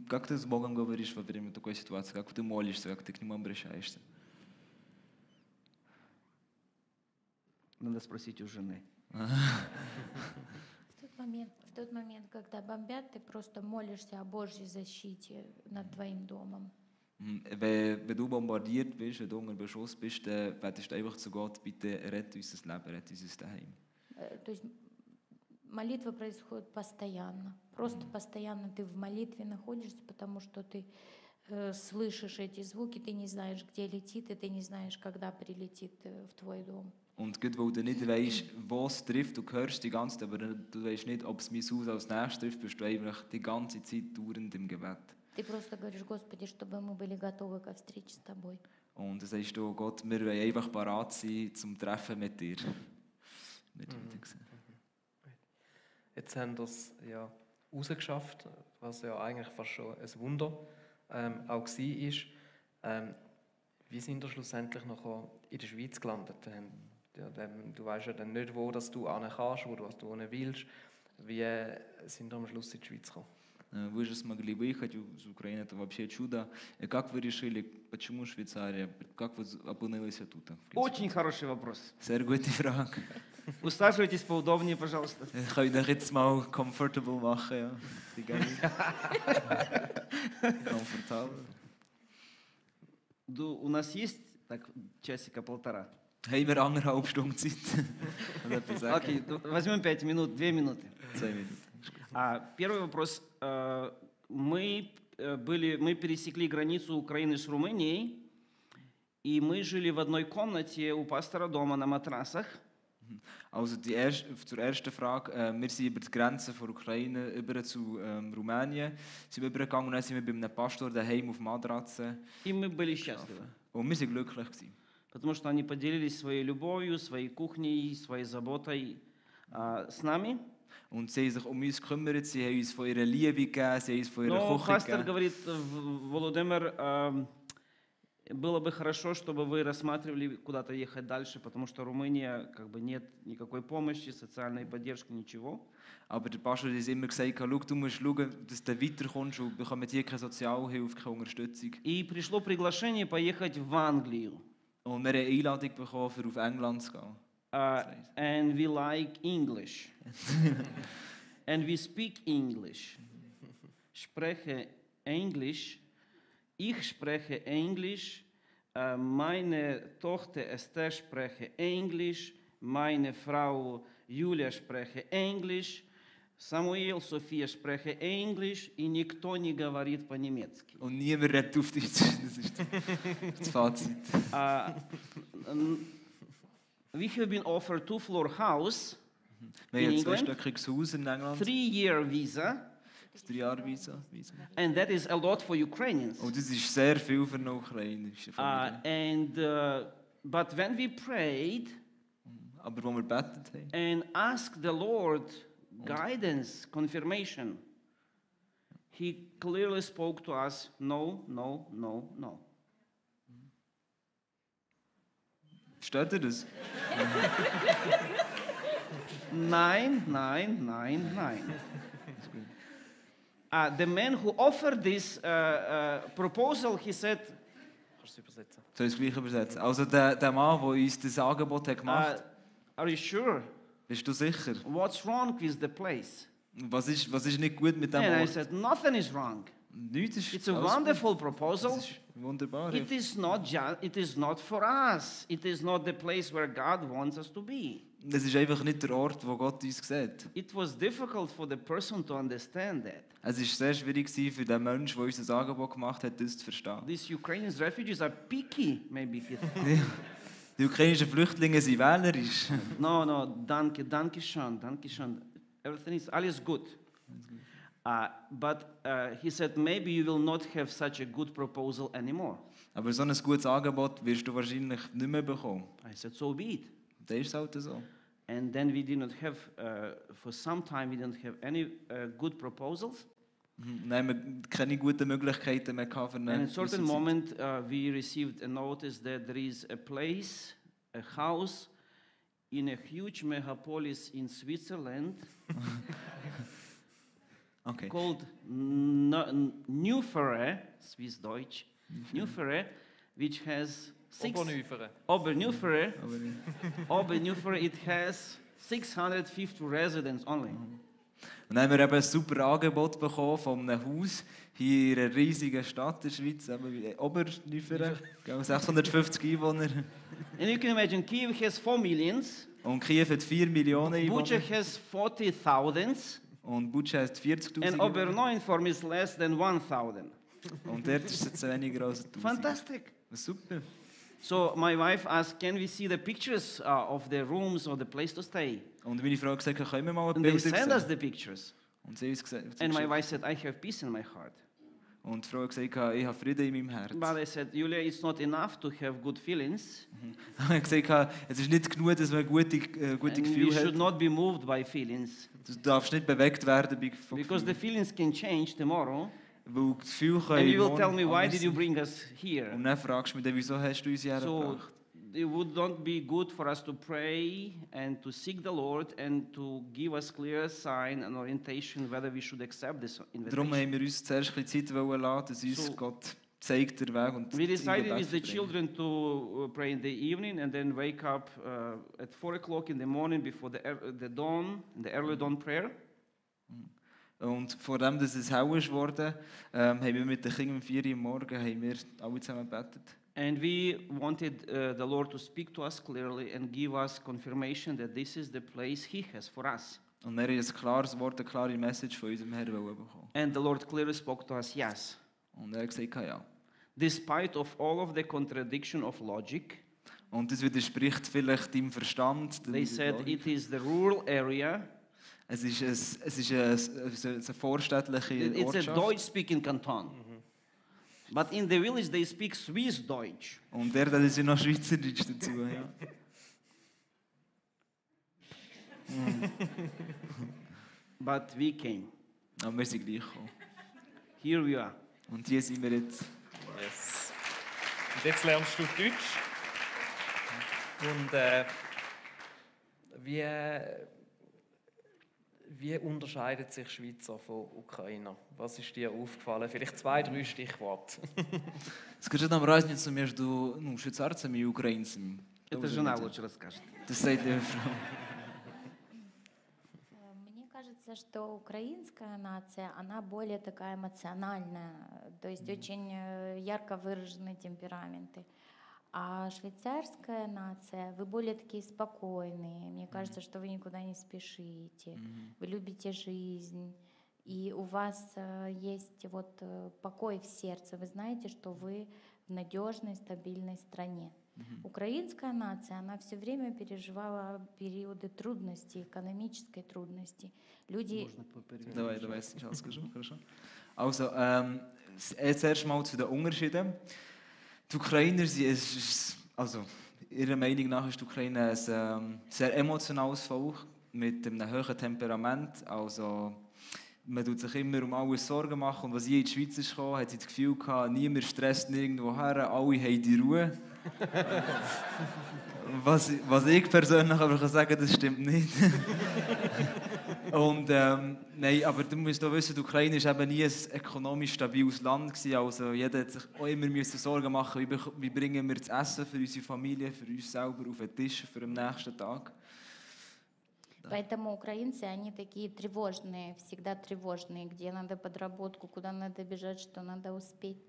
Как ты с Богом говоришь во время такой ситуации? Как ты молишься, как ты к Нему обращаешься? Надо спросить у жены. В тот момент, когда бомбят, ты просто молишься о Божьей защите над твоим домом. Wenn du bombardiert bist, wenn du unter Beschuss bist, dann betest du einfach zu Gott, bitte rette unser Leben, rette unser Daheim. То есть молитва происходит постоянно. Просто постоянно ты в молитве находишься, потому что ты слышишь эти звуки, ты не знаешь, где летит, и ты не знаешь, когда прилетит в твой дом. Und gut, weil du nicht weißt, wo es trifft, du hörst die ganze Zeit, aber du weißt nicht, ob es mein Haus als nächstes trifft, bist du einfach die ganze Zeit dauernd im Gebet. Ты просто говоришь, Господи, чтобы мы были готовы ко встрече с Тобой. Und dann sagst du, Gott, wir wollen einfach parat sein zum Treffen mit dir. Nicht weiter gesehen. Jetzt haben wir es ja rausgeschafft, was ja eigentlich fast schon ein Wunder auch war. Wie sind wir schlussendlich noch in der Schweiz gelandet? Du weißt ja dann nicht, wo dass du hin kannst, wo du hin willst. Wie sind wir am Schluss in die Schweiz gekommen? Вы же смогли выехать из Украины, это вообще чудо. И как вы решили, почему Швейцария? Как вы опынились тут? Очень хороший вопрос. Sehr gute Frage. Усаживайтесь поудобнее, пожалуйста. Ich kann euch jetzt mal comfortable machen, ja. Komfortabel. У нас есть так часика полтора? Haben wir 1,5 Stunden Zeit? Окей, возьмем 5 минут, 2 минуты. 2 Minuten. Первый вопрос. Мы пересекли границу Украины с Румынией, и мы жили в одной комнате у пастора дома на матрасах. Also zur ersten Frage, wir sind über die Grenze von Ukraine über zu Rumänien, sind wir übergegangen und dann sind wir bei einem Pastor daheim auf Matratzen. И мы были счастливы. Und wir sind glücklich gewesen. Потому что они поделились своей любовью, своей кухней, своей заботой с нами. Und sie haben sich uns gekümmert, sie haben uns von ihrer Liebe gegeben, sie haben uns von ihrer Но Küche пастор gegeben. говорит, Володимир, было бы хорошо, чтобы вы рассматривали куда-то ехать дальше, потому что Румыния, как бы нет никакой помощи, социальной поддержки, ничего. Aber der Pastor hat uns immer gesagt, schau, du musst schauen, dass du weiterkommst und bekommst hier keine Sozialhilfe, keine Unterstützung. И пришло приглашение поехать в Англию. Und wir haben eine Einladung bekommen, für auf England zu gehen. And we like English. And we speak English. Spreche Englisch. Ich spreche Englisch. Meine Tochter Esther spreche Englisch. Meine Frau Julia spreche Englisch. Самуил, София spreche Englisch. И никто не говорит по-немецки. Und niemand redet auf Deutsch. Das ist das Fazit. We have been offered 2-floor house Wir in haben ein England, zweistöckiges Haus in England, 3-year visa, das 3-Jahre-Visa. and that is a lot for Ukrainians. Und das ist sehr viel für eine ukrainische Familie. But when we prayed, aber wo wir gebetet haben and asked the Lord guidance, confirmation, He clearly spoke to us, no, no, no, no. Versteht ihr das? Nein, nein, nein, nein. The man who offered this proposal, he said, Kannst du es übersetzen? Soll ich es gleich übersetzen? Also der Mann, der uns das Angebot hat gemacht hat, are you sure? bist du sicher? What's wrong with the place? Was ist nicht gut mit dem And I Ort? said, nothing is wrong. Nichts ist It's a alles gut. wonderful proposal. Das ist wunderbar. It is not for us. It is not the place where God wants us to be. Es ist einfach nicht der Ort, wo Gott uns sieht. It was difficult for the person to understand that. Es war sehr schwierig für den Menschen, der uns das Angebot gemacht hat, das zu verstehen. These Ukrainian refugees are picky, maybe. Die ukrainischen Flüchtlinge sind wählerisch. No, danke schön. Everything is alles good. But he said, maybe you will not have such a good proposal anymore. Aber so ein gutes Angebot wirst du wahrscheinlich nicht mehr bekommen. I said, so be it. Das ist halt so. And then we did not have, for some time, we didn't have any good proposals. Dann haben wir keine guten Möglichkeiten mehr gehabt für And at eine a certain gewisse Zeit. moment, we received a notice that there is a place, a house, in a huge megapolis in Switzerland Okay. called Neufere, Swiss Deutsch, Neufere, which has Obernüferen. Oberneufere, Aber nicht. Oberneufere, it has 650 residents only. Und dann haben wir eben ein super Angebot bekommen von einem Haus hier in einer riesigen Stadt in der Schweiz, eben Obernüferen, 650 Einwohner. And you can imagine, Kiev has 4 millions, Und Kiew hat 4 Millionen Bucha Einwohner. has 40,000, Und Bucha hat 40'000 and Einwohner. Oberneufere is less than 1,000. Und dort ist es jetzt weniger als 1000. Fantastic. Super. So my wife asked, can we see the pictures of the rooms or the place to stay? Und meine Frau hat gesagt, können wir mal ein And they Bild sent us sehen? the pictures. Und sie hat uns gesagt. And my wife said, I have peace in my heart. Und die Frau hat gesagt, ich habe Frieden in meinem Herz. But I said, Julia, it's not enough to have good feelings. Ich habe gesagt, es ist nicht genug, dass man gute And we Gefühle should hat. not be moved by feelings. Du darfst nicht bewegt werden von Because the Gefühlen. feelings can change tomorrow. Weil das Gefühl kann And you will morgen tell me, why anders did you sein. bring us here? Und dann fragst du mich, dann, wieso hast du uns hierher So gebracht? it would not be good for us to pray and to seek the Lord and to give us clear sign and orientation whether we should accept this Darum invitation. haben wir uns zuerst ein bisschen Zeit lassen, dass uns So- Gott zeigt den Weg und We das decided Gebet with the verbringen. children to pray in the evening and then wake up at 4 o'clock in the morning before the dawn, the early dawn prayer. Und vor dem, dass es hell ist worden, haben wir mit den Kindern um 4 Uhr morgens haben wir alle zusammen gebetet. And we wanted the Lord to speak to us clearly and give us confirmation that this is the place He has for us. Und wir haben ein klares Wort, eine klare Message von unserem Herrn bekommen. And the Lord clearly spoke to us, yes. Und er hat gesagt, ja. Despite of all of the contradiction of logic, Und das widerspricht vielleicht deinem Verstand. they said it is the rural area. Es ist eine vorstädtliche It's a Ortschaft. Deutsch-speaking canton. But in the village they speak Swiss Deutsch. Und der hat ist ja noch Schweizerdeutsch dazu. Ja. But we came. Aber wir sind gleich gekommen. Here we are. Und hier sind wir jetzt. Yes. Und jetzt lernst du Deutsch. Und wie unterscheidet sich Schweizer von Ukrainer? Was ist dir aufgefallen? Vielleicht 2, 3 Stichworte. Скажи нам разницу между швейцарцами и украинцами. Это жена лучше расскажет. Das sagt die Frau. Мне кажется, что украинская нация, она более такая эмоциональная, то есть очень ярко выражены темпераменты. А швейцарская нация, вы более такие спокойные. Мне кажется, что вы никуда не спешите, вы любите жизнь, и у вас есть вот покой в сердце. Вы знаете, что вы в надежной, стабильной стране. Украинская нация, она все время переживала периоды трудностей, экономической трудности. Люди Давай, schauen skажу, хорошо. Also, jetzt erst mal zu den Unterschieden. Die Ukrainer sind, also, ihrer Meinung nach ist die Ukraine ein sehr emotionales Volk mit einem hohen Temperament. Also, man tut sich immer um alles Sorgen machen. Und als ich in die Schweiz kam, hat sie das Gefühl gehabt, niemand stresst nirgendwo her, alle haben die Ruhe. Was ich persönlich aber kann sagen, das stimmt nicht. Und nein, aber du musst auch wissen, die Ukraine war eben nie ein ökonomisch stabiles Land gewesen. Also jeder hat sich auch immer Sorgen machen, wie bringen wir das Essen für unsere Familie, für uns selber auf den Tisch für den nächsten Tag. Поэтому украинцы, они такие тревожные, всегда тревожные, где надо подработку, куда надо бежать, что надо успеть.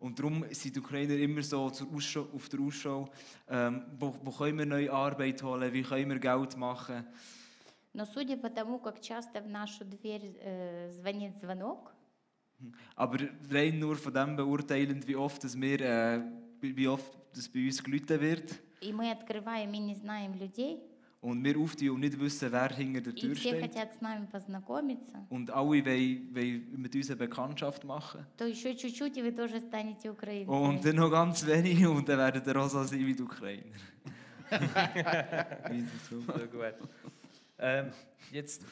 Und darum sind die Ukrainer immer so auf der Ausschau, wo können wir neue Arbeit holen, wie können wir Geld machen. Но судя по тому, как часто в нашу дверь звонит звонок, Aber rein nur von dem beurteilend, wie oft das bei uns geläutet wird и мы открываем и не знаем людей, und wir auftun und nicht wissen, wer hinter der и Tür все steht хотят с нами познакомиться, und alle wollen mit uns eine Bekanntschaft machen то еще чуть-чуть, и вы тоже станете und украинцами. dann noch ganz wenig und dann werden ihr auch so sein wie die Ukrainer. Sehr gut. Jetzt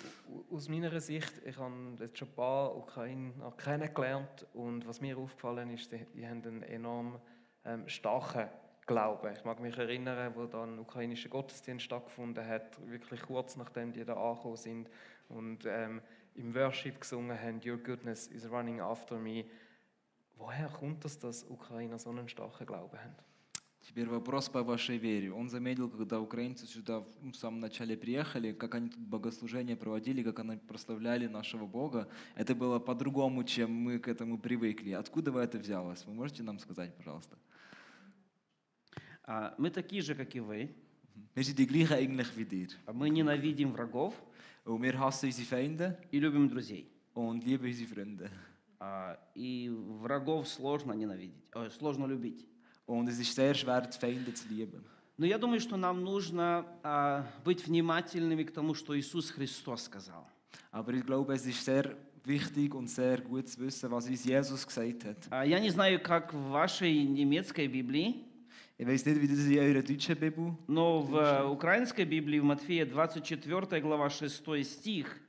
aus meiner Sicht, ich habe jetzt schon ein paar Ukrainer kennengelernt und was mir aufgefallen ist, die haben einen enorm starken Glauben. Ich mag mich erinnern, wo dann ein ukrainischer Gottesdienst stattgefunden hat, wirklich kurz nachdem die da angekommen sind und im Worship gesungen haben, Your goodness is running after me. Woher kommt das, dass Ukrainer so einen starken Glauben haben? Теперь вопрос по вашей вере. Он заметил, когда украинцы сюда в самом начале приехали, как они тут богослужения проводили, как они прославляли нашего Бога. Это было по-другому, чем мы к этому привыкли. Откуда это взялось? Вы можете нам сказать, пожалуйста? Мы такие же, как и вы. Wir sind die gleichen eigentlich wie dir. Мы ненавидим врагов Und wir hassen unsere Feinde и любим друзей. und lieben unsere Freunde. И врагов сложно ненавидеть, сложно любить. Und es ist sehr schwer, die Feinde zu lieben. Но я думаю, что нам нужно быть внимательными к тому, что Иисус Христос сказал. Aber ich glaube, es ist sehr wichtig und sehr gut zu wissen, was uns Jesus gesagt hat. Я не знаю, как в вашей немецкой Библии, Ich weiß nicht, wie das in eurer deutschen Bibel но в украинской Библии, в Матфея 24 глава 6 стих,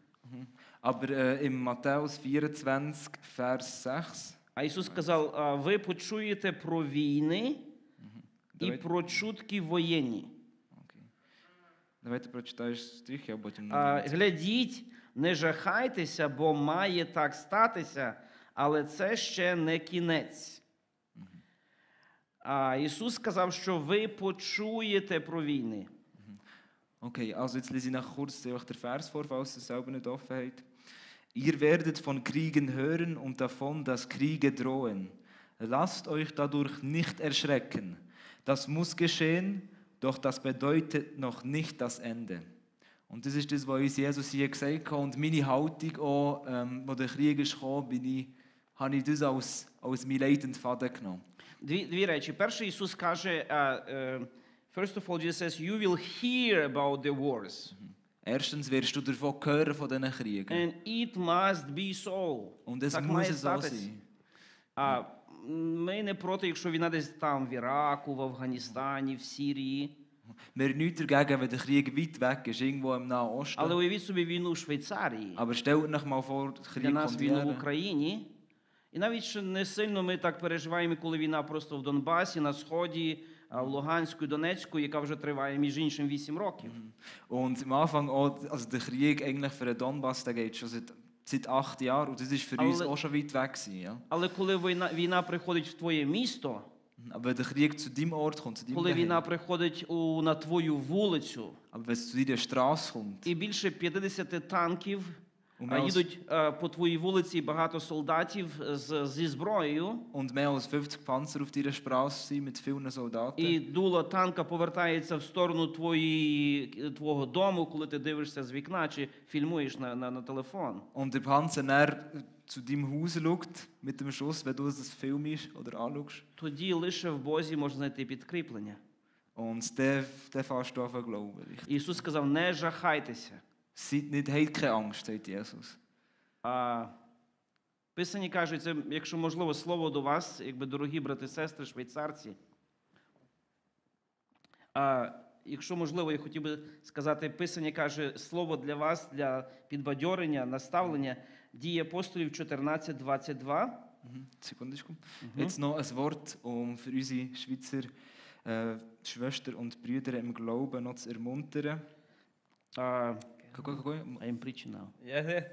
aber im Matthäus 24, Vers 6. Ісус сказав, ви почуєте про війни і про чутки воєнні. Давайте прочитаєш стих, я потім... Глядіть, не жахайтеся, бо має так статися, але це ще не кінець. Ісус сказав, що ви почуєте про війни. Okay, also jetzt lese ich noch kurz den Vers vor, falls ihr es selber nicht offen habt. Ihr werdet von Kriegen hören und davon, dass Kriege drohen. Lasst euch dadurch nicht erschrecken. Das muss geschehen, doch das bedeutet noch nicht das Ende. Und das ist das, was uns Jesus hier gesagt hat. Und meine Haltung auch, wo der Krieg ist gekommen, habe ich das als mein leitenden Faden genommen. Дві речі. Перше, Ісус каже, first of all, Jesus says, you will hear about the wars. Erstens wirst du davon hören von diesen Kriegen. And it must be so. Und es Так muss має so статись. sein. Ми не проти, якщо війна десь там в Іраку, в Афганістані, в Сирії. Wir haben nichts dagegen, wenn der Krieg weit weg ist, irgendwo im Nahen Osten. Але уявіть собі війну в Швейцарії, Aber stellt euch mal vor, der для Krieg нас kommt війну в hierher. Україні. І навіть ще не сильно ми так переживаємо, коли війна просто в Донбасі, на Сході, в Луганську і Донецьку, яка вже триває, між іншим, 8 років. Und am Anfang auch, also der Krieg eigentlich für den Donbass, der geht schon seit 8 Jahren und das ist für uns auch schon weit weg gewesen, ja. Але коли війна приходить в твоє місто, Aber wenn der Krieg zu deinem Ort kommt, zu deinem коли війна Daheim, приходить на твою вулицю, aber wenn es zu deiner Straße kommt і більше 50 танків und mehr als, їдуть по твоїй вулиці, багато солдатів зі зброєю, und mehr als 50 Panzer auf deiner Straße sind mit vielen Soldaten і дуло танка повертається в сторону твого дому, коли ти дивишся з вікна чи фільмуєш на телефон. und der Panzer näher zu deinem Haus schaut mit dem Schuss, wenn du das filmst oder anschaust, Тоді лише в Бозі можна знайти підкріплення. und dann fährst du an zu glauben. Richtig. Ісус сказав, не жахайтеся. Seid nicht, habt keine Angst, sagt Jesus. Писані кажуть, це, якщо можливо, слово до вас, якби дорогі брати і сестри, швейцарці. Якщо можливо, я хотів би сказати, Писання каже, слово для вас, для підбадьорення, наставлення, Дії апостолів 14:22. Sekundочку. Jetzt noch ein Wort, für unsere Schweizer Schwestern und Brüder im Glauben noch zu ermuntern. Какой? I am preaching now. Yeah,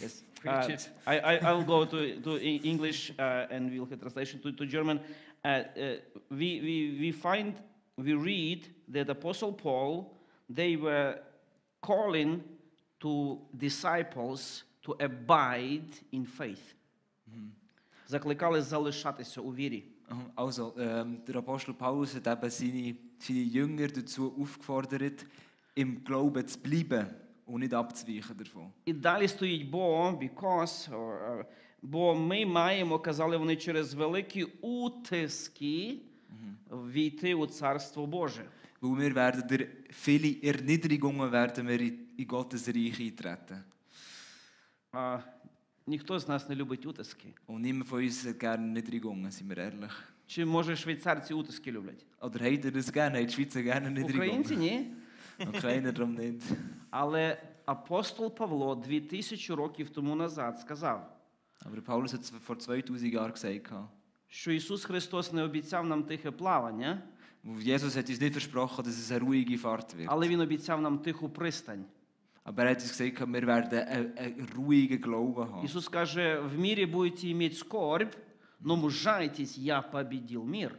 Yes. preach it. I will go to English and we'll have translation to German. We read that Apostle Paul, they were calling to disciples to abide in faith. Закликали залишатися у вірі. Also, der Apostel Paulus hat eben seine Jünger dazu aufgefordert, im Glauben zu bleiben und nicht abzuweichen davon. І далі стоїть бо ми маємо, казали вони, через великі утиски війти у Царство Боже. Weil wir werden durch viele Erniedrigungen werden wir in Gottes Reich eintreten. Ніхто з нас не любить утиски. Und niemand von uns hat gerne Erniedrigungen, sind wir ehrlich. Чи, може, швейцарці утиски люблять? Oder habt ihr das gerne? Habt die Schweizer gerne Українці Erniedrigungen? ні. Ukrainer darum nicht. Але апостол Павло 2000 років тому назад сказав, Aber Paulus hat es vor 2000 Jahren gesagt. що Ісус Христос не обіцяв нам тихе плавання, Jesus hat uns nicht versprochen, dass es eine ruhige Fahrt wird. але Він обіцяв нам тиху пристань. Aber er hat uns gesagt, wir werden einen ruhigen Glauben haben. Ісус каже, в мірі будете иметь скорбь, но мужайтесь, я победил мир.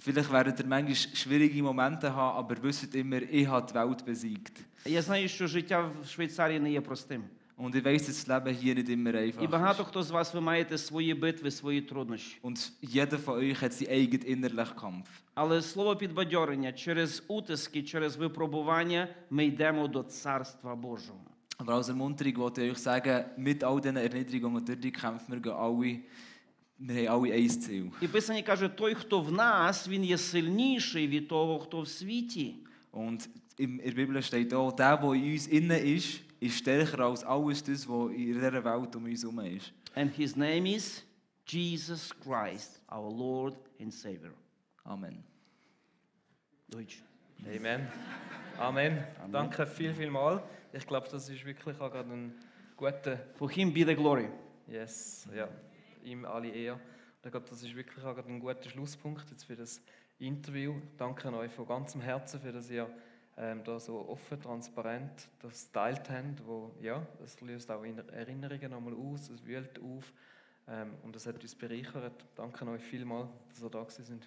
Vielleicht werdet ihr manchmal schwierige Momente haben, aber wisst immer, ich habe die Welt besiegt. Я знаю, що життя в Швейцарії не є простим. Und ich weiss, dass das Leben hier nicht immer einfach І багато ist. хто з вас, ви маєте свої битви, свої труднощі. Und jeder von euch hat seinen eigenen innerlichen Kampf. Але слово підбадьорення, через утиски, через випробування ми йдемо до Царства Божого. Aber als Ermunterung wollte ich euch sagen, mit all diesen Erniedrigungen und durch die Kämpfe, wir haben alle ein Ziel. І Писання каже, той, хто в нас, він є сильніший від того, хто в світі. Und in der Bibel steht auch, der in uns innen ist stärker als alles das, was in dieser Welt uns herum ist. And his name is Jesus Christ, our Lord and Savior. Amen. Deutsch. Amen. Amen. Danke vielmals. Ich glaube, das ist wirklich auch gerade ein guter... For him be the glory. Yes, ja. Ihm alle Ehre. Und ich glaube, das ist wirklich auch gerade ein guter Schlusspunkt jetzt für das Interview. Danke euch von ganzem Herzen, für dass ihr da so offen, transparent das teilt habt. Es löst auch Erinnerungen nochmal aus, es wühlt auf und es hat uns bereichert. Danke euch vielmals, dass ihr da gewesen sind.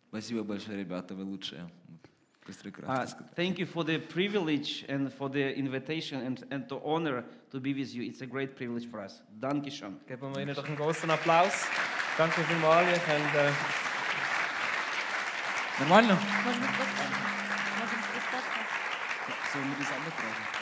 Спасибо большое, ребята, вы лучшие. Thank you for the privilege and for the invitation and the honor to be with you. It's a great privilege for us. Danke schön. Geben wir Ihnen doch einen großen Applaus. Danke vielmals. Ihr könnt, Нормально? Можно просто? Можно спускаться? Sollen wir das antragen?